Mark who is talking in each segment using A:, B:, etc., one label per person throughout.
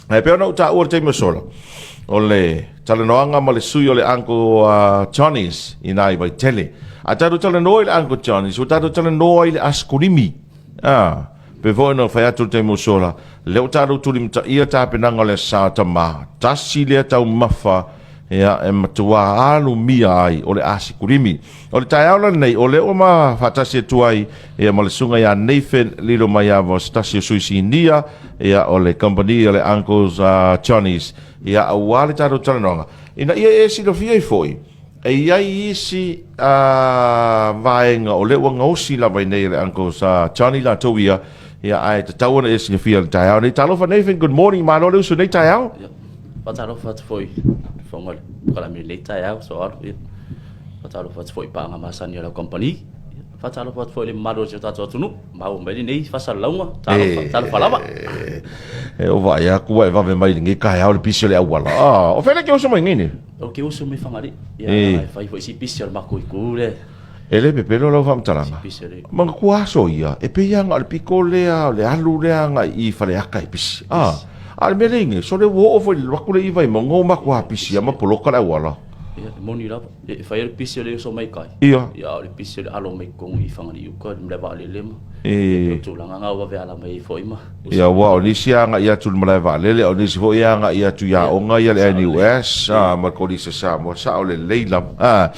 A: Ae pei ona ou taua i le taimi ua sola, o le talanoaga ma le sui o le Uncle Johnny's i ina i Vaitele. A tatou talanoa i le Uncle Johnny's, ua tatou talanoa i le asikulimi. Ah, pei foi ona fai atu i le taimi ua sola, lea ua tatou tulimataia tapenaga o le Aso Sa o Tama, tasi lea taumafa ia, e matua alumia ai o le asikulimi. O le taeao la lenei, o lea ua ma faatasi atu ai ia ma le susuga ia Nathan Lilomaiava, o se tasi o sui sinia ia, o le kamupani o le Uncle's Johnny's, ia, aua le tatou talanoaga. Ina ia e silafia ai foi, e i ai isi vaega o lea ua gaosi lava i nei e le Uncle's Johnny latou ia, ia, ae tatau ona e silafia i le taeao nei. Talofa Nathan, good morning, malo le usu i lenei taeao.
B: Ia, faatalofa atu foi i le Fofoga o le Kalame i lenei taeao, Soalu. Ia. Faatalofa atu foi i paaga masani a lau kamupani. Faatalofa atu foi i le mamalu o si o tatou atunuu, maua mai lenei faasalalauga. Talofa, talofa lava.
A: E o vaai atu ua e vave mai i lenei taeao le pisi o le auala. Ah, o fea le ke oso mai nei nei?
B: O ke uso mai Fagalii. Ia, e fai foi si pisi o le makou itu le.
A: E le pepelo lau faamatalaga. Manatua aso ia, e pei lava na o le pito lea, o le alu lea agai i Faleata e pisi. Ah, a o le mea lea i nei, sole ua oo foi i le alu atu lea i Vaimauga ua matua pisi lava ma poloka le auala.
B: Ia, e moni lava. E fai le pisi o le oso mai kai.
A: Ia.
B: Ia, a o le pisi o le alo mai totonu i Fagalii uka, i le malae vaalele ma. E. O tulaga na ua vave ala mai ai foi ma.
A: Ia, aua o nisi e agai atu i le malae vaalele, a o nisi foi e agai atu i aoga ia le NUS ma le Kolisi a Samoa. Sao lelei lava. A.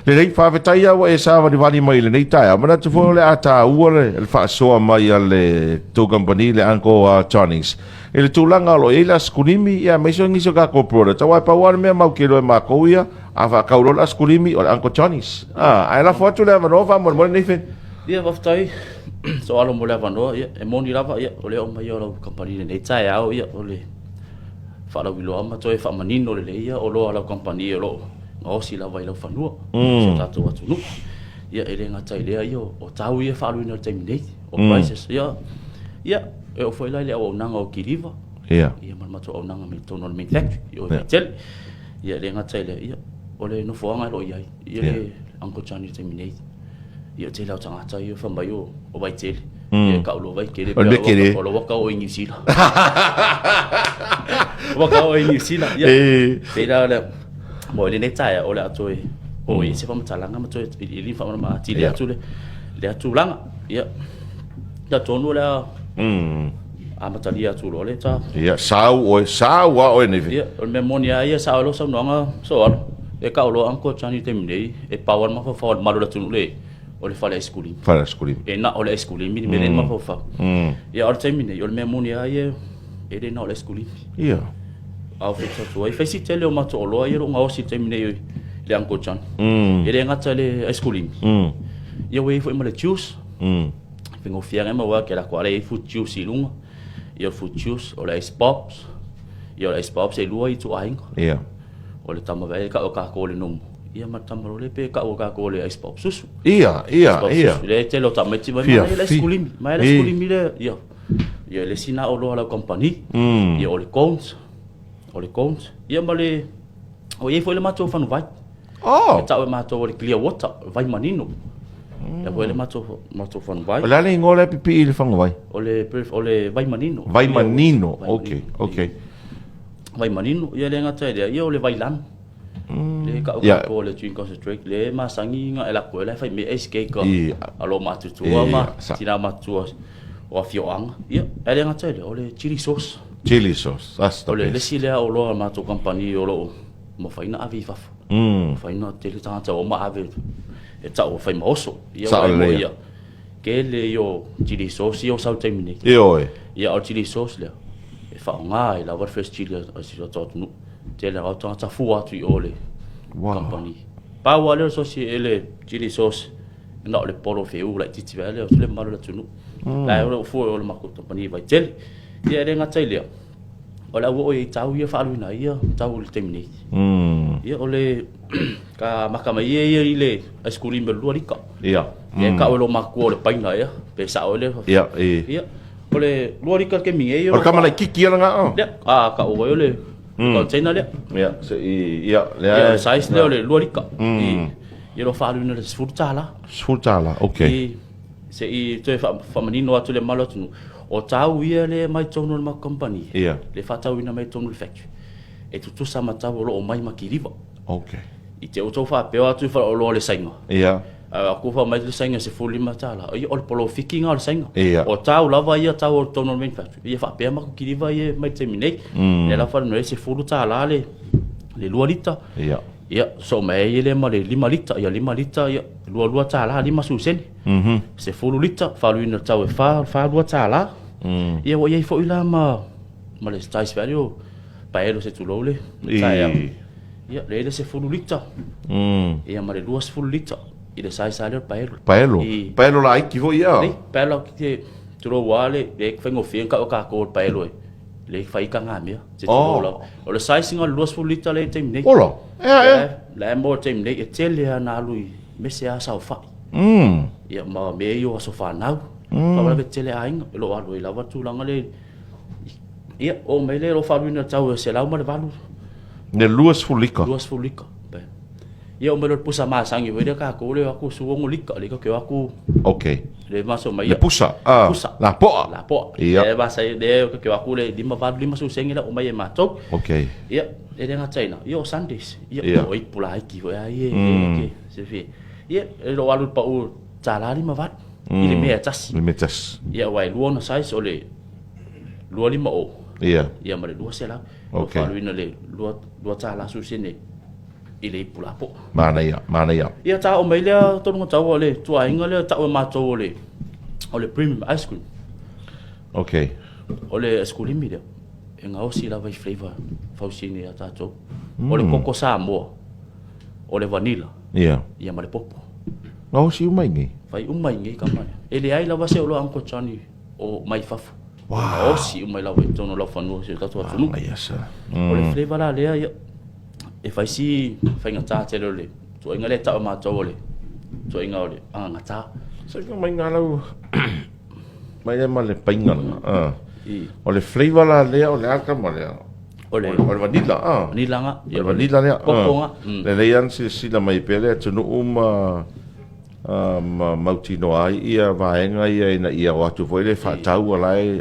A: Lelei, faafetai lava ua e savalivali mai i lenei taeao. Manatu foi o le a taua le faasoa mai a le tou kamupani, le Uncle Johnny's. I le tulaga o lo o i ai le asikulimi, ia aemaise o nisi o tatou product, aua e pau lava le mea mautilo e matou ia, a faatau loa le asikulimi, o le Uncle Johnny's. A, ae lafo atu le avanoa faamolemole Nathan.
B: Ia, faafetai Soalo mo le avanoa. Ia, e moni lava, ia, o le oo mai o lau kamupani i lenei taeao, ia, o le faalauiloa ma toe faamanino lelei ia oloa a lau kamupani o lo o gaosi lava i laufanua o si o tatou atunuu. Ia, e le gata i lea, ia, o tau ia e faaaluina i le taimi nei, o prices, ia, ia, E oo foi la i le auaunaga o kiliva, ia ma le matou auaunaga mai totonu o le main factory i o i Vaitele. Ia e le gata i lea, ia o le nofoaga o lo o i ai, ia le Uncle Johnny i le taimi nei. Ia o le tele lava o tagata ia fai mai o Vaitele, ia e kau loa Vaitele
A: O le mea tele.
B: O la ua kau i Niu Sila. Ua kau i Niu Sila. Ia, pei la o le mo i lenei taeao o le a toe oo i ai se faamatalaga ma toe iliili ma faamalamalama atili atu lea tulaga. Ia, Ia tonu o le a amatalia atu loa le ta.
A: Ia, sau oe, sau a oe nei.
B: Ia, o le mea moni lava ia, sao ai lau saunoaga Soalo, e kau loa Uncle Johnny i le taimi nei, e pau lava le mafaufau o le malu o le atunuu le, o le fale aisekulimi.
A: Fale aisekulimi.
B: E na o le aisekulimi le mea lea e mafaufau. Ia, a o le taimi nei, o le mea moni lava ia, e le na o le aisekulimi.
A: Ia.
B: A o atu ai, fai si tele o matou oloa ia o lo o gaosi i le taimi nei i le Uncle Johnny. E le gata i le aisekulimi, ia ua i ai foi ma le juice. Faigofie lava maua ke la koa le fruit juice i luga. Ia fruit juice, o le ice pops. Ia o le ice pops e lua ituaiga.
A: Ia.
B: O le tama vai kau o kākou le nomo. Ia ma le tama lole pe kau o kākou le ice pop susu.
A: Ia, ia, ia.
B: Le tele o tamaiti mai mai le aisekulimi. Mai le aisekulimi le, ia. Ia le isi na oloa a lau kamupani. Ia o le cones. O le cones. Ia ma le, o i ai foi le matou fanuvai.
A: Oh.
B: E tau e matou o le clear water, vai manino. Mm. E foi le matou matou fanuvai.
A: O le a le igoa lea pipii i le fanuvai?
B: O le o le vai manino.
A: Vai manino. Okay, okay.
B: Vai manino, ia le gata i lea, ia o le vai lanu. Mm. Le kau yeah. ko le drink concentrate le masangi nga ela ko le fai me ice cake a lo matutua ma tina matua o afioaga. Ia, e le gata i lea, o le chili sauce.
A: Chili sauce, that's the
B: O le lesi lea oloa a matou kamupani o lo o mafai ona ave i fafo. Mafai ona tele tagata o ma ave e tau e fai ma oso. Ia
A: Sao lelei.
B: Ia, tele ia o chili sauce ia o sau i le taimi nei.
A: Ioe.
B: Ia, o le chili sauce lea, e faaaoga ai lava le fresh chili a si o tatou atunuu. Tele lava o tagata fua atu i o i le kamupani. Pau lava lea o le sosi e le chili sauce, na o le polo feu laitiiti vae lea o le mamalu o le atunuu. La e o lo o fua i o i le matou kamupani i Vaitele. Ia e le gata i lea, O le a ua oo i ai tau ia faaluina ai ia tau i le taimi nei. Ia o le ka maka mai ia ia i le aisekulimi o le 2 lita.
A: Ia.
B: Ia e kau e lou matua o le paina ea, pe sao ea lea.
A: Ia, e.
B: Ia, o le 2 lita le taimi nei.
A: O le tama laitiiti ia lena o?
B: Lea, a kau ai o le container lea.
A: Ia, se i, ia, lea.
B: Ia, o le size lea o le 2 lita. Ia o lo o faaluina i le $10.
A: $10, okay.
B: I, se i toe faamanino atu le mamalu o le atunuu. O tau ia lea e mai totonu o le matou kamupani,
A: Ia.
B: lea e faatauina mai totonu o le factory, e tutusa ma tau o lo o mai ma kiliva.
A: Okay.
B: I te outou faapea o atu i faleoloa o le Saina.
A: Ia.
B: Ae o atu fai mai le Saina $15, ia o le polofiki lena o le Saina.
A: Ia.
B: O tau lava ia tau o totonu o le main factory. Ia faapea matou kiliva ia mai le taimi nei. Lea la fai mai $10 le 2 lita.
A: Ia.
B: Ia, soo mai ai lea ma le 5 lita. Ia 5 lita, ia $22 50 sene. 10 lita, faaluina le tau e $42. Ia ua i ai foi la ma le size value o paelo se tulou le taeao. Ia, lea e le 10 lita. Ia ma le 20 lita i le size lava lea o le paelo.
A: Paelo. Paelo laiti foi ia.
B: Nei, paelo laiti tulou lava le faigofie ona tau e tatou o le paelo e le fai tagamea. Se tulou lava. O le size lena o le 20 lita lea e i le taimi nei.
A: Ola. Ea, ea.
B: La e maua i le taimi nei, e tele lava ina alu i mese lava saofai. Ia ma mea ia o aso fanau. Faalavelave tele aiga o lo o alu ai lava le tulaga lea. Ia, oo mai lea o lo o faaaluina i le tau e $108.
A: Le 20 lita.
B: 20 lita. Ia, oo mai loa i le pusa masani foi lea tatou lea o atu 16 lita, lea tatou te o atu.
A: Okay.
B: Lea e maso mai.
A: Le pusa. Ah,
B: Pusa.
A: Lapoa.
B: Lapoa.
A: Ia.
B: Lea e masani, lea tatou te o atu le 58, 50 sene la oo mai e matou.
A: Okay.
B: Ia, e le gata i lena, ia o Sundays. Ia,
A: Ia.
B: o ipu laiti foi lava ia e silafia. Ia, e le o alu i le pau $1.58 i le mea e tasi.
A: I le mea e tasi.
B: Ia, aua e lua ona size, o le 250.
A: Ia.
B: Ia ma le 200.
A: Okay.
B: O faaluina le $2.10 i le ipu lapoa.
A: Manaia, manaia.
B: Ia, ta oo mai lea tonu tau o le tuaiga lea tau e matou o le premium ice cream.
A: Okay.
B: O le ice cream lea e gaosi lava i flavor fausini a tatou. O le koko Samoa, o le vanilla.
A: Ia.
B: Ia ma le popo.
A: Gaosi uma i nei.
B: Fai uma i nei kama lea. E leai lava se oloa Uncle Johnny o mai fafo.
A: Wow.
B: Gaosi uma i lava i totonu o laufanua o si o tatou atunuu.
A: Manaia sa.
B: O le flavor la lea, ia, e fai si faigata tele o le tuaiga lea e tau e matou o le tuaiga o le agagata.
A: Sa ka mai ngā lau mai le ma le painga la. Ah.
B: I.
A: O le flavor la lea o le aka ma lea.
B: O le
A: O le vanilla. Ah.
B: Vanilla nga.
A: O le vanilla lea.
B: Koko nga.
A: Le lei an silasila mai pea le atunuu ma ma mautinoa ai ia vaega ia ina ia o atu foi le faatau ala e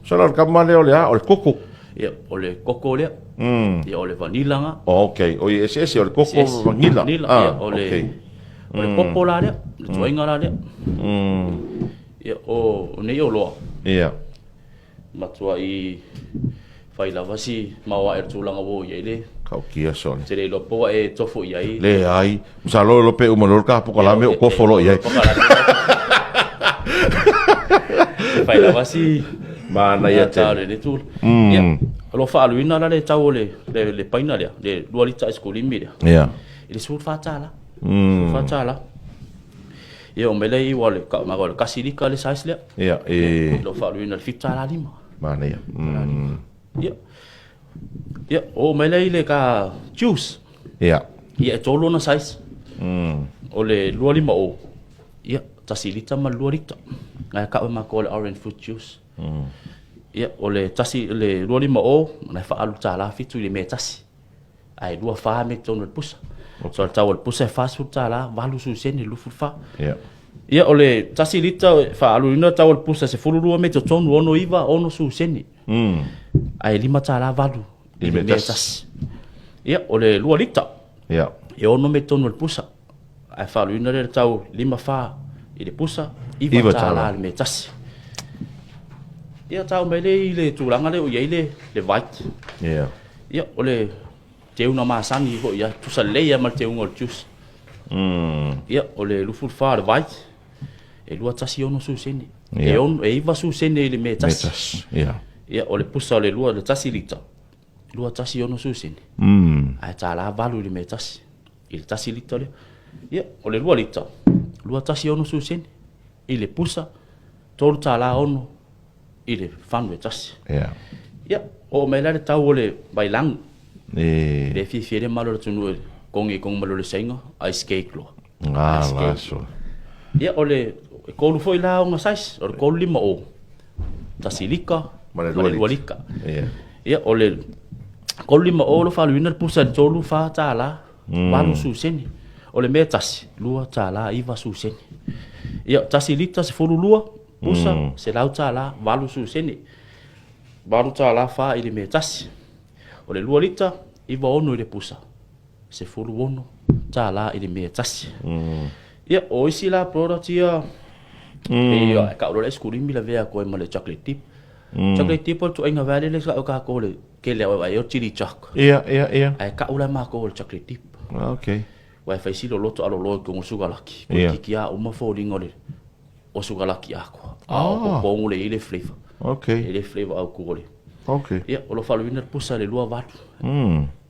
A: so la o le kama lea o le a o le koko.
B: Ia, o le koko lea. Ia, o le vanilla nga.
A: Oh, okay. O ia eseese o le koko
B: Eseese.
A: vanilla.
B: Vanilla,
A: Ah,
B: ia, o le
A: okay.
B: O le popo la lea, le tuaiga la lea. Ia, o nei oloa.
A: Ia.
B: Matuai fai lava si maoae o le tulaga ua oo i ai le
A: Kaukia sole.
B: Te le iloa po ua e tofo i ai.
A: Leai. Masalo lo pe uma loa le kapokalame o kofo loa i ai.
B: E fai lava si
A: Manaia tele.
B: le tula. Ia, o lo o faaaluina la le tau o le paina lea, le 2 lita aisekolimi lea.
A: Ia.
B: I le $14. $14. Ia, o mai lea i o le o le 1 lita le size lea.
A: Ia, e
B: O lo o faaaluina i le $7.50.
A: Manaia.
B: Ia. Ia, o mai lea i le ka juice.
A: Ia.
B: Ia, e tolu ona size. O le 250, ia, 1 lita ma le 2 lita. Ngai kau e matou o le orange fruit juice. Ia, o le tasi, le 250, na e faaalu $7 i le mea e tasi. Ae 24 mea i totonu o le pusa. So, o le tau o le pusa e $40, 80 sene, 24.
A: Ia.
B: Ia, o le 1 lita, faaaluina le tau o le pusa 12 mea i totonu, 69, 60 sene. Ae $5.80 i le mea e tasi. Ia, o le 2 lita.
A: Ia.
B: E 6 mea i totonu o le pusa. Ae faaaluina le tau 54 i le pusa, $9 i le mea e tasi. Ia, tau mai le i le tulaga lea o i ai le vite.
A: Ia.
B: Ia, o le teuga masani foi ia, tusa lelei lava ma le teuga o le juice. Ia, o le 24 o le vite, e 21 60 sene.
A: Ia.
B: E 6, e 90 sene i le mea e tasi.
A: Mea tasi. Ia.
B: Ia, o le pusa o le 2, le 1 lita, 21 60 sene. Ae $8 i le mea e tasi, i le 1 lita lea. Ia, o le 2 lita, 21 60 sene. I le pusa, $3.60 i le fanu e tasi.
A: Ia.
B: Ia, oo mai la le tau o le vailagu.
A: E.
B: Le fiafia le malo o le atunuu e kogi i kogi malo le saiga, ice cake loa.
A: Ah,
B: Ice cake.
A: la so.
B: Ia, o le e tolu foi la ona size, o le 350, 1 lita,
A: Ma le
B: ma le
A: 2
B: 2 lita.
A: Ia.
B: Ia, o le 350 lo faaaluina le pusa i le $34, 80 sene. O le mea e tasi, $2.90 sene. Ia, 1 lita 12, Pusa, $100, 80 sene. $8.40 i le mea e tasi. O le 2 lita, 96 i le pusa. $16 i le mea e tasi. Ia, o isi la product ia, e pei e kau loa le aisikulimi lavea atu ai ma le chocolate dip. Chocolate dip o le ituaiga vae lele sa tatou o le tele lava e vaai ai o le chili choc.
A: Ia, ia, ia.
B: Ae kau la matou o le chocolate dip.
A: Okay.
B: Aua e fai si loloto aloloa i totonu o le sukalaki, toeitiiti lava uma foliga o le o sukalaki atoa. A o totonu lea e i ai le flavour.
A: Okay.
B: E i ai le flavour autu o le.
A: Okay.
B: Ia, o lo o faaluina le pusa i le 28.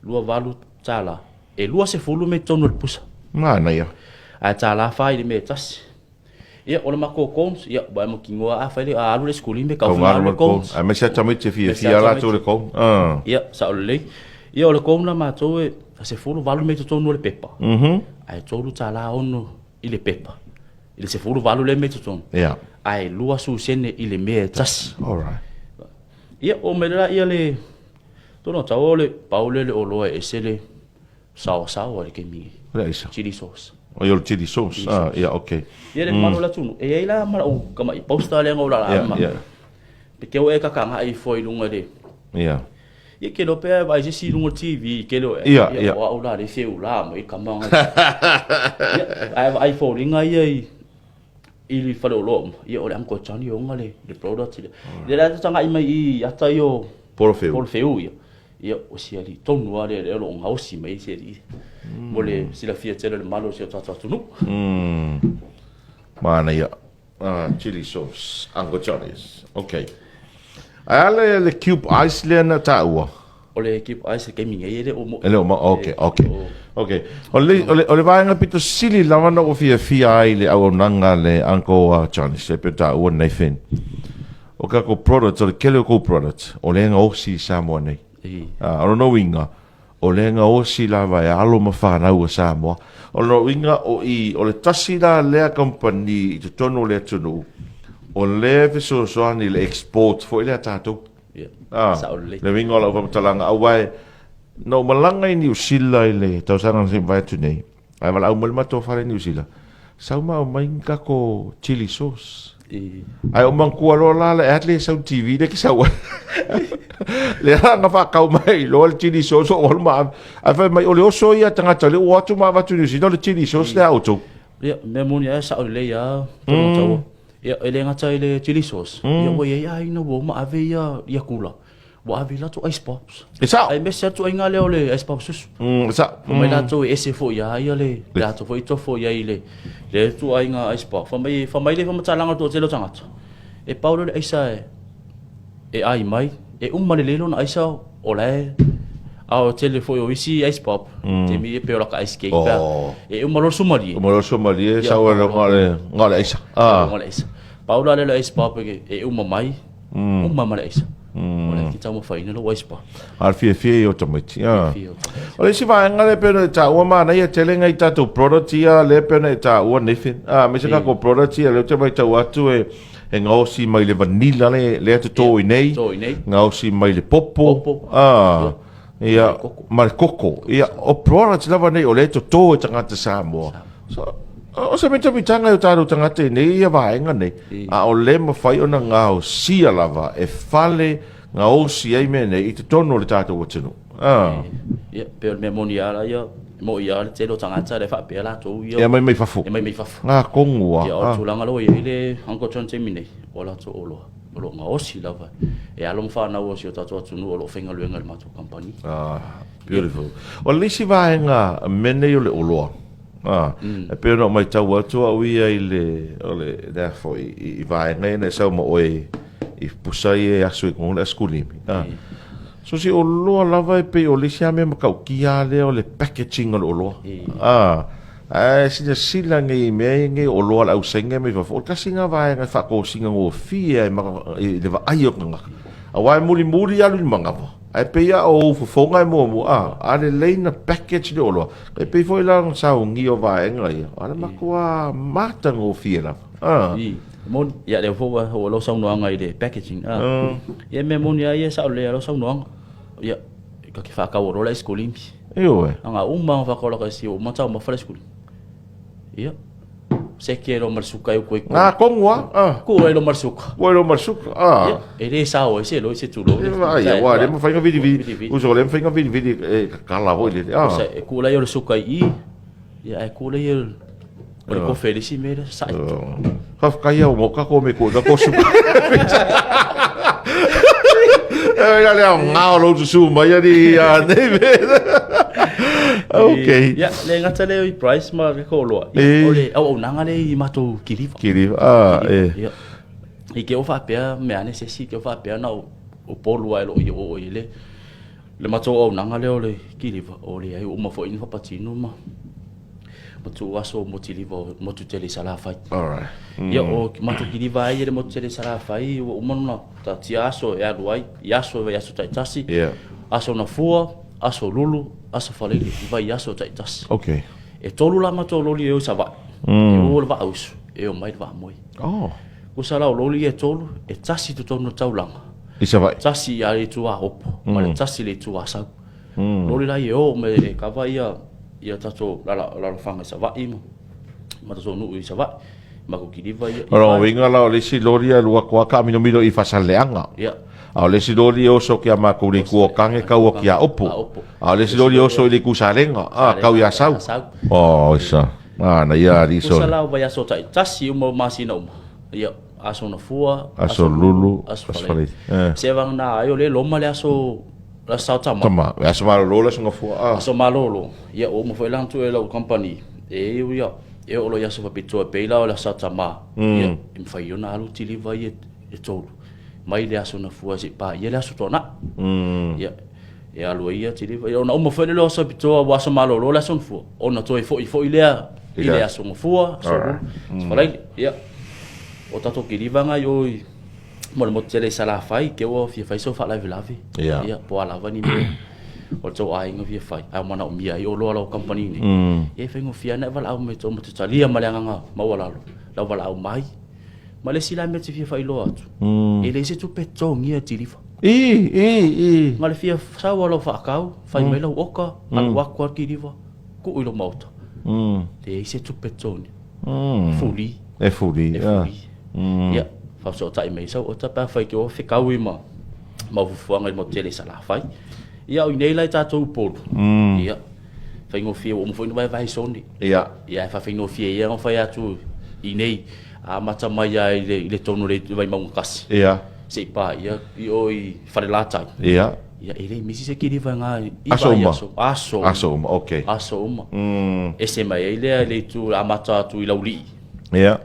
B: $28. E 20 mea i totonu o le pusa.
A: Manaia.
B: Ae $1.40 i le mea e tasi. Ia, o le matou cones, ia, ua e mautinoa a fai le, a alu le aisikulimi, e tau alu le cones.
A: Aemaise lava tamaiti e fiafia latou i le cone.
B: Ia, sao lelei. Ia, o le cone la matou e 18 mea i totonu o le pepa, ae $3.60 i le pepa, i le 18 lea mea i totonu, ae 20 sene i le mea e tasi.
A: Alright.
B: Ia, oo mai lea le tonu tau o le pau lea le oloa e ese le saoasaoa i le taimi nei.
A: O le aisa?
B: Chili sauce.
A: O le chili sauce. Ah, ia, okay.
B: Ia le mamalu o le atunuu, e i ai la ma lau tamai poster lea na ou laalaa ma. Pe te o e kakaga'i ifo i luga i le. Ia ke iloa pea e vaai se isi i luga o le TV i tele o ea. Ia, o au la lea e feula mai le tama lena. Ia, ae vaai foliga ia i i le faleoloa uma, ia o le Uncle Johnny ona le product lea. Lea la e tagai mai i ata ia o
A: Porofeu.
B: Porofeu ia. Ia, o si alii tonu lava lea o lo o gaosi mai ai si alii mo le silafia tele o le mamalu o si o tatou atunuu.
A: Manaia. Ah, chili sauce, Uncle Johnny's. Okay. Ae a le, le cube ice lea na taua?
B: O le cube ice le taimi nei e le o mo.
A: E le o mo, okay, okay. Okay. O le, o le, o le vaega pito sili lava na ua fiafia ai le auaunaga a le Uncle Johnny's, e pei ona taua Nathan. O kako product, o le tele o kou product, o lea e gaosi i Samoa nei. Ah, o lona uiga, o lea e gaosi lava e alo ma fanau a Samoa. O lona uiga, o i, o le tasi la lea kamupani i totonu o le atunuu, o lea e fesoasoani i le export foi lea a tatou.
B: Ah, Sao lelei.
A: Le uiga o lau faamatalaga, aua e, na ou malaga i Niu Sila i le tausaga na se i mavae atu nei, ae valaau mai le matou fale i Niu Sila, sau ma aumai ni kako chili sauce. Ae ou manatua loa la le ad lea e sau i le TV lea ke sau ai. Lea la na faatau mai loa le chili sauce ou alu ma ave. Ae fai mai o le oso ia a tagata lea ua o atu ma avatu i Niu Sila o le chili sauce lea a outou.
B: Ia, mea moni lava e sao lelei lava tonu taua. Ia, e le gata i le chili sauce, ia ua i ai aiga ua uma ave ia ia kula. Ua ave i latou ice pops.
A: E sao.
B: Aemaise lava ituaiga lea o le ice pop susu.
A: E sao.
B: Fai mai latou e ese foi lava ia le latou foi tofo i ai i le ituaiga ice pop. Fai mai, fai mai le faamatalaga o le toatele o tagata, e pau lea o le aisa e ai mai, e uma lelei lona aisa o la e a o tele foi o isi ice pop, taimi e pei o lata ice cake pe a, e uma loa le suamalie.
A: Uma loa le suamalie, sau ai loa na o le aisa.
B: Na o le aisa. Pau la lea o le ice pop e uma mai, uma ma le aisa. O le ke taumafaiina lou ice pop.
A: A o le fiafia ia o tamaiti.
B: Fiafia o tamaiti.
A: O le isi vaega lea pei ona e taua, manaia tele nai tatou product ia lea pei ona e taua Nathan. Aemaise tatou product ia lea ou te matau atu e e gaosi mai le vanilla le lea toto i nei, gaosi mai le popo, ia, ma le koko. Ia, o products lava nei o lea e toto e tagata Samoa. So, o se mitamitaga i o tatou tagata i nei ia vaega nei, a o lea e mafai ona gaosia lava e fale gaosi ai mea nei i totonu o le tatou atunuu.
B: Ia, pei o le mea moni lava ia, e moni lava le tele o tagata lea e faapea latou ia.
A: E aumai mai fafo.
B: E aumai mai fafo.
A: Ngā kongu a.
B: Ia, o le tulaga lea ua i ai le Uncle John taimi nei, o latou oloa, o lo o gaosi lava e alo ma fanau a si o tatou atunuu o lo o faigaluega i le matou kamupani.
A: Ah, beautiful. O le isi vaega mea nei o le oloa, e pei ona ou matau atu au ia i le, o le, le a foi, i vaega ia na e sau ma oe i pusa ia e aso i koga o le asikulimi. So se oloa lava e pei o le isi lava mea matautia lea o le packaging o le oloa. Ae silasila nei i mea ia nei o oloa a le ausaina mai fafo, o le tasi lena vaega e faatosina gofie ai i le vaai o tagata. Aua e mulimuli alu i le manava, ae pei lava o ou fofoga e muamua, a lelei na package le oloa. E pei foi la ona saunia o vaega ia, o le matua matagofie lava.
B: Moni, ia lea foi ua oo lau saunoaga i le packaging. Ia mea moni lava ia e sao lelei lava lau saunoaga. Ia, ta te faatau loa le aisikulimi.
A: Ioe.
B: Ana uma lava ona faatau laka isi, ua uma ona taumafa le aisikulimi. Ia, Seke ai loa ma le suka e uku ai
A: Ngā kongu a. Ah.
B: Ku ai loa ma le suka.
A: Ua loa ma le suka. Ah.
B: Ia, e le sao ai se loi se tulou.
A: E vai, ia, ua le mawhai nga vili vili. Uso le mawhai nga vili vili e kakala hoi le. Ah.
B: Sa e ku lai o le suka i. Ia e ku lai o le kofe le si me le sai.
A: Ka kai au mo ka ko me ko ka ko suka. E ia le au ngā o lo susu mai ani a nei me. Okay.
B: Ia, le gata lea i Price ma le Koloa.
A: E.
B: O le auaunaga lea i matou kiliva.
A: Kiliva, ah, e.
B: Ia. I ke o faapea mea ane se isi, ke o faapea na o Upolu lava e lo o i oo i le le matou auaunaga lea o le kiliva, o leai ua uma foi ona faapatino ma ma tuu aso mo tiliva o motu tele i Salafai.
A: Alright.
B: Ia, o matou kiliva ai i le motu tele i Salafai, ua uma ona taatia aso e alu ai, i aso e vaiaso taitasi,
A: Yeah.
B: aso Gafua, aso Lulu, aso Faleile, i vaiaso taitasi.
A: Okay.
B: E tolu la matou loli e o i Savaii. E o le Vaausu, e o mai le Vaamoe.
A: Oh.
B: Kusa la o loli ia e tolu, e tasi i totonu o le taulaga.
A: I Savaii.
B: Tasi i le itu Aopo, ma le tasi i le itu Asau. Loli la ia e o ma e kava ia ia tatou alalafaga i Savaii ma ma tatou nuu i Savaii, ma kiliva ia.
A: O lona uiga la o le isi loli e alu atu lava taamilomilo i Faasaleleaga.
B: Ia.
A: A o le isi loli e oso ki a matou le itu o Tage tau atu ia Opo. A o le isi loli e oso i le itu Salega, a, tau ia Asau. Oh, isa. Manaia alii
B: Tusa
A: sole.
B: la o vaiaso taitasi uma o masina uma. Ia, aso Gafua,
A: Aso Lulu,
B: aso
A: aso
B: Faleite.
A: Faleite. Eh.
B: Se vagana ai o le loma le aso le aso Tama.
A: Tama, aso malolo le aso Gafua. Ah.
B: Aso malolo. Ia, ua uma foi la ona tuu e lau company e iu ia, e oo loa i aso faapitoa e pei la o le aso Tama. Ia, e mafai ona alu tiliva ia e tolu. Mai le aso Gafua seia paia le aso Toanai. Ia, e alu ai ia tiliva. Ia, ona uma foi lea o aso faapitoa ua aso malolo le aso Gafua, ona toe foi foi lea i le aso Gafua, aso Lulu, aso Faraile. Ia, o tatou kiliva na i o i mo le motu tele i Salafai, ke ua fia fai sau faalavelave.
A: Ia.
B: Ia, po o a lava ni mea o le tou aiga fia fai, ae manaomia ai oloa lau kamupani nei. Ia e faigofie lava ona e valaau mai tou ma te talia ma le agaga maualalo lau valaau mai. Ma le isi la mea e te fia faailoa atu, e leai se tupe e totogia e tiliva.
A: I, i, i.
B: Na o le fia sau lava o lau faakau, fai mai lau oka, alu atu lava le kiliva, tuu i lou maota. Leai se tupe e totogia. Fuli.
A: E fuli,
B: E fuli. Ia, faafesootai mai sau ota pe afai te o fekaui ma mau fuafuaga i le motu tele i Salafai. Ia, o i inei la i tatou Upolu, ia, faigofie ua uma foi ona vaevae sone.
A: Ia.
B: Ia, e faafaigofie ia ona fai atu i inei, amata mai lava i le, i le tonu o le Vaimauga 1.
A: Ia.
B: Seia paia i o i Falelatai.
A: Ia.
B: Ia, e le misi se kiliva i ngā i
A: Aso uma.
B: Aso, aso uma.
A: Aso uma, okay.
B: Aso uma. Ese mai ai lea i le itu amata atu i Laulii.
A: Ia.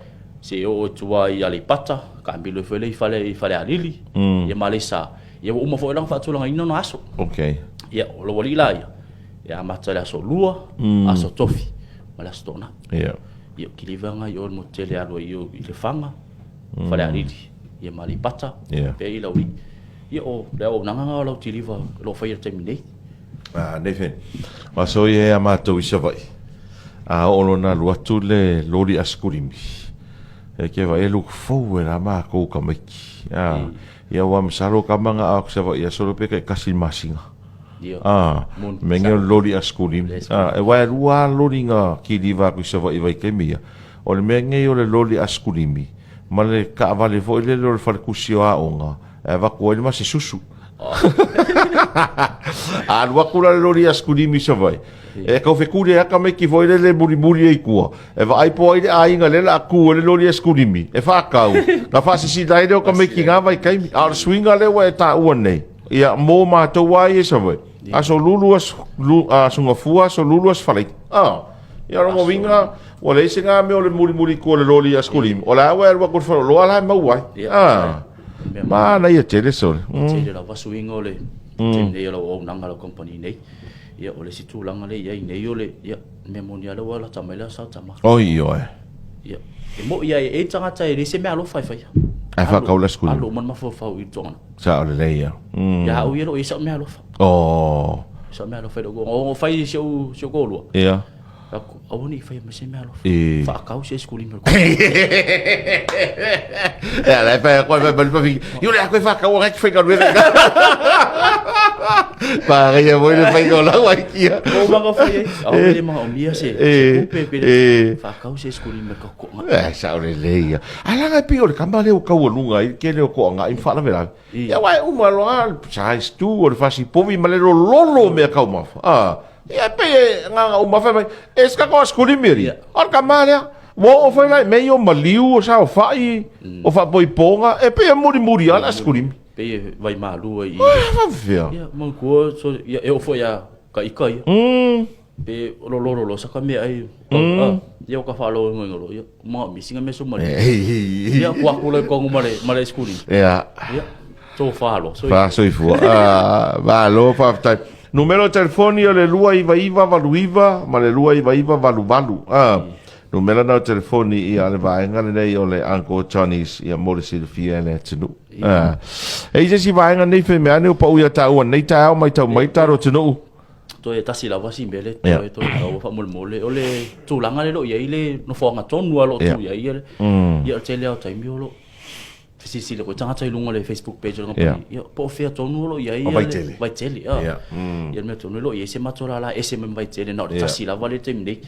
B: Seia oo i tua i Aleipata, taamilo ai foi lea i fale i Falealili, ia ma Aleisa. Ia ua uma foi la ona faatulagaina ona aso.
A: Okay.
B: Ia, o lou alii la ia, e amata i le aso Lua, aso Tofi ma le aso Toonai.
A: Ia.
B: Ia, o kiliva na i o i le motu tele e alu ai i o i Lefaga, Falealili, ia ma Aleipata, pea i Laulii. Ia, o le auaunaga na o lau kiliva o lo o faia i le taimi nei.
A: Ah, nei fe. Ma so ia a matou i Savaii. A oo loa ina alu atu le loli asikulimi, e ke vaai e look forward a makou tamaiti. Ah, ia ua masalo ka manga a Savaii aso loa pe taitasi i le masina. Ah, mea nei o le loli asikulimi. Ah, e wae lua lava loli na kiliva atu i Savaii i vaitaimi ia. O le mea nei o le loli asikulimi ma le taavale foi lele o le faletusi o aoga e avatu ai le mase susu. A alu atu la le loli asikulimi i Savaii, E tau fetuli ai lava tamaiti foi lele e mulimuli ai i tua, e vaai po o ai le aiga lea o le a tu ai le loli asikulimi e faatau, ona faasisina ai lea o tamaiti i na vaitaimi. A o le suiga lea ua e taua nei, ia mo matou lava ia i Savaii, aso Lulu, aso aso Gafua, aso Lulu, aso Faleita. A, ia o lona uiga, ua leai se na mea o le mulimuli i tua o le loli asikulimi, o la ua e alu atu i le faleoloa la e maua ai. A, manaia tele sole.
B: Tele lava suiga o le taimi nei o lau auaunaga a lau kamupani nei. Ia, o le isi tulaga lea i ai nei o le, ia, mea moni lava lea ua lata mai le aso tama.
A: Oi, ioe.
B: Ia, e moi lava e i ai tagata e leai se mea alofa e faia.
A: Ae faatau le aso
B: Alu uma le mafaufau i le toga.
A: Sao lelei ia.
B: Ia au ia e le o i ai sau mea alofa.
A: Oh.
B: Sau mea alofa i lou O fai si ou si ou toalua.
A: Ia.
B: Aku, aua ne i faia mai se mea alofa.
A: E.
B: Faakau se asikulima.
A: Ia, la e fai koe fai mai le Yo le a koe faakau a ke faigaluega. Manaia foi le faiga o lau aikia.
B: O maga fai ai. Ao le manaomia se
A: Eh,
B: tupe pe
A: eh.
B: faakau se aisikulimi a le totoga.
A: Eh, sao lelei ia. Ae leaga e pei o le tama lea ua taualuga ai le tele o toagai ma faalavelave. Ia aua e uma loa le size 2 o le fasi povi ma le lololo o mea taumafa. Ah, ia e pei e na ona uma fai mai, e se tatou aisikulimi alii. O le tama lea. Ua oo foi la i mea ia o maliu, o saofai, o faapoipoga, e pei e mulimuli lava le aisikulimi.
B: Pei e vaimalu ai i.
A: E faapefea?
B: Ia, manatua, so, ia, e oo foi ia ka ika ia. Pe lololo loa saka meaai. Ia ua ka faalogoina loa, ia, manaomia sina mea suamalie. Ia, ua aku loa i totonu ma le, ma le aisikulimi.
A: Ia.
B: Ia, tofa loa, soifua.
A: Fa soifua. Ah, malo faafetai. Numera o telefoni o le 29989 ma le 29988. Ah, numera na o telefoni ia le vaega lenei o le Uncle Johnny's ia mo le silafia e le atunuu. Ah. E i se isi vaega nei fai mea ane o pau ia tāua nei taeao mai tau mai taro atunuu.
B: Toe tasi lava si mea le toe toe taua faamolemole o le tulaga lea o lo o i ai le nofoaga tonu lava o lo o tu i ai ia le ia o le tele lava o taimi o lo o fesilisili atu ai tagata i luga o le Facebook page o le kamupani ia po o fea tonu o lo o i ai
A: O Vaitele.
B: Vaitele a. Ia le mea tonu e le o i ai se matou lala ese mai ma Vaitele na o le tasi lava lea i le taimi nei.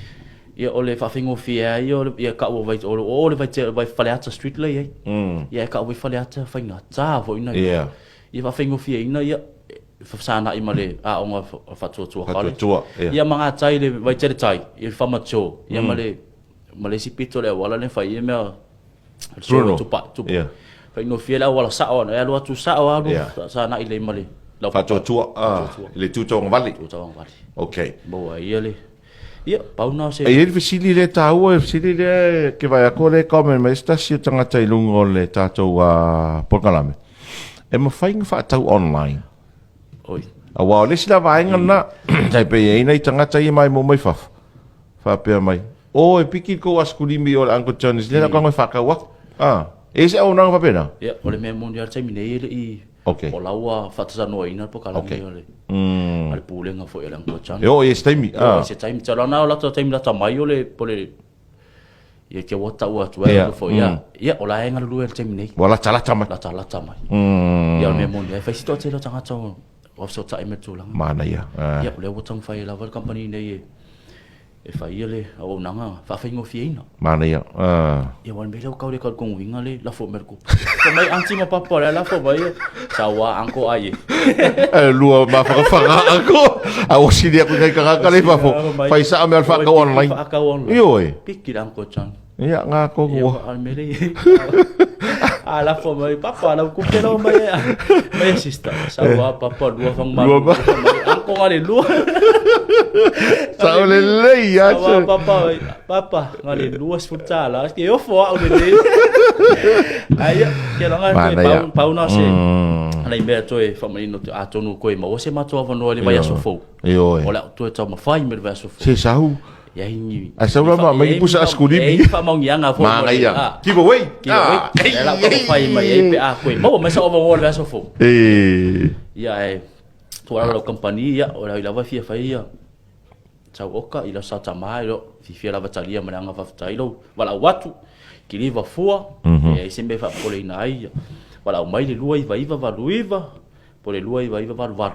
B: Ia o le faafaigofie ai o le ia kau o Vai o le Vaitele vai Faleata Street la e i ai. Ia e kau ai Faleata faigata foi na ia faafaigofieina ia fesanai ma le aoga Faatuatua College.
A: Faatuatua, ia.
B: Ia ma gatai le Vaitele tai i le Whamacho ia ma le ma le isi pito o le auala lea e fai ai mea
A: Bruno.
B: Tupa, tupa.
A: Ia.
B: Faigofie le auala sao ana, e alu atu sao alu
A: Ia.
B: sanai lelei ma le
A: Faatuatua, ah, i le Tūtauagavale.
B: Tūtauagavale.
A: Okay.
B: Maua ai ia le Ia, pau na o se
A: E i ai le fesili lea e taua, le fesili lea ke vaai atu o lea e comment mai se tasi o tagata i luga o le tatou polokalame. E mafai ona faatau online.
B: Oi.
A: Aua o le isi la vaega lena, tai pei e i ai nai tagata ia mai mo mai fafo, faapea mai, o e piki le kou asikulimi o le Uncle Johnny's, lea la e faatau atu. Ah, e i ai se auaunaga faapena?
B: Ia, o le mea moni lava i le taimi nei e le i
A: Okay.
B: O la ua faatalanoaina le polokalame
A: Okay.
B: a le a le Pulega foi a le Uncle Johnny.
A: E oo i ai se taimi.
B: E oo i se taimi. Masalo na o lata taimi lata mai o le po o le ia te ua tau atu ai
A: Ia,
B: foi ia. Ia o la e galulue i le taimi nei.
A: Ua latalata mai.
B: Latalata mai. Ia o le mea moni e fai si toatele o tagata o o fesootai ma le tulaga.
A: Manaia. Ah.
B: Ia o lea ua taumafai lava le kamupani nei e e fai ia le auaunaga faafaigofieina.
A: Manaia. Ah.
B: Ia aua o le mea lea ua tau le talitonuina le lafo mai o le tupe. Fai mai aunty ma papa o le a lafo mai ia. Saua uncle ai e.
A: E lua mafangafaga uncle. A ua sili atu i nai tagata lea i fafo. Fai sao mea o le faatau online.
B: Faatau online.
A: Ioe.
B: Piki le Uncle John.
A: Ia, ngā tonu
B: Ia,
A: ua.
B: a le mea lea. A lafo mai, papa, lau tupe lau mai e. Mai e sister. Saua, papa, lua fang malu.
A: Lua
B: Mai, uncle ngale lua.
A: Sao lelei ia.
B: Saua, papa, papa, ngale $20. Ke ofo au lenei. Ai, ia, ke langa toe
A: Manaia.
B: pau, pau na se. Ana i mea toe whakamanino te atonu koe maua se matou avanoa i le vaiaso fou.
A: Ioe.
B: O le au toe taumafai me le vaiaso fou.
A: Se sahu.
B: Ia hingi.
A: Ae sau la ma mai pusa asikulimi.
B: E i whaamaungianga fou.
A: Manaia. Give away.
B: Give away. E la au whai mai e pe a koe. Maua mai sa avanoa i le vaiaso fou.
A: E.
B: Ia e tuara lau company ia o lau i lava fia whai ia. Sau oka i lau sa tama i lau fifia lava talia ma le anga faafetai lou valaau atu kiliva fua e ai se mea e faapopoleina ai ia valaau mai le 29989 po o le 29988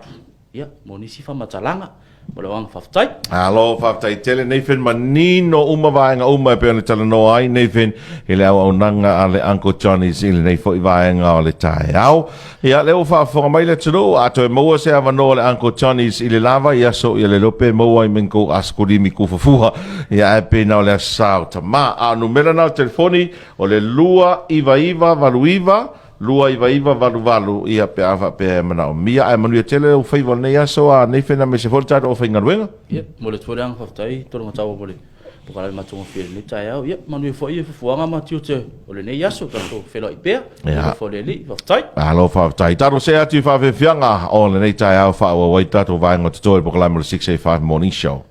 B: ia mo nisi faamatalaga ma le agaga faafetai.
A: Alo, faafetai tele Nathan, manino uma vaega uma e pei ona talanoa ai Nathan i le auaunaga a le Uncle Johnny's i lenei foi vaega o le taeao. Ia, lea ua faafofoga mai le atunuu, a toe maua se avanoa o le Uncle Johnny's i le lava i aso ia le iloa pe maua ai ma ni kou asikolimi kufafua. Ia, ae pe na o le Aso Sa o Tamā. A o numera na o telefoni, o le 29989, 29988, ia, pe a faapea e manaomia. Ae manuia tele lau faiva o lenei aso, a nei fena aemaise foi le tatou aufaigaluega.
B: Ia, mo le atu foi le agaga faafetai, Tologatau mo le Pokalame matagofie i lenei taeao. Ia, manuia foi i fuafuaga ma tiute o lenei aso, tatou feiloai pea.
A: Ia.
B: Alofa o le Alii, faafetai.
A: Malo faafetai. Tatou see atu i faafiafiaga o lenei taeao faaauau ai tatou vaega o totoe i le pokalame o le 685 Morning Show.